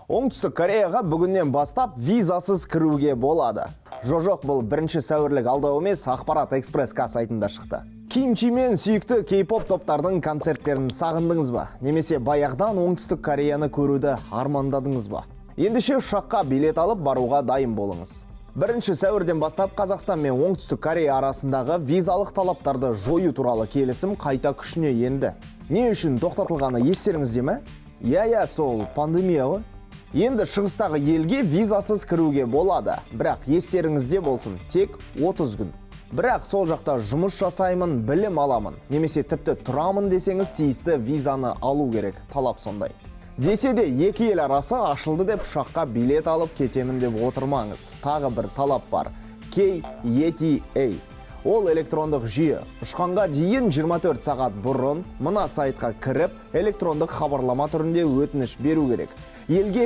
Оңтүстік Кореяға бүгіннен бастап визасыз кіруге болады. Жо-жоқ, бұл 1 сәуірлік алдау емес, ақпарат Экспресс К сайтында шықты. Кимчи мен сүйікті кей-поп топтардың концерттерін сағындыңыз ба? Немесе баяғыдан Оңтүстік Кореяны көруді армандадыңыз ба? Ендеше ұшаққа билет алып, баруға дайын болыңыз. 1 сәуірден бастап Қазақстан мен Оңтүстік Корея арасындағы визалық талаптарды жою туралы келісім қайта күшіне енді. Не үшін тоқтатылғаны естеріңізде ме? Иә, сол пандемия ғой. Енді шығыстағы елге визасыз кіруге болады. Бірақ естеріңізде болсын, тек 30 күн. Бірақ сол жақта жұмыс жасаймын, білім аламын, немесе тіпті тұрамын десеңіз, тиісті визаны алу керек. Талап сондай. Десе де, екі ел арасы ашылды деп ұшаққа билет алып кетемін деп отырмаңыз. Тағы бір талап бар. KETA. Ол электрондық жүйе. Ұшқанға дейін 24 сағат бұрын мына сайтқа кіріп, электрондық хабарлама түрінде өтініш беру керек. Елге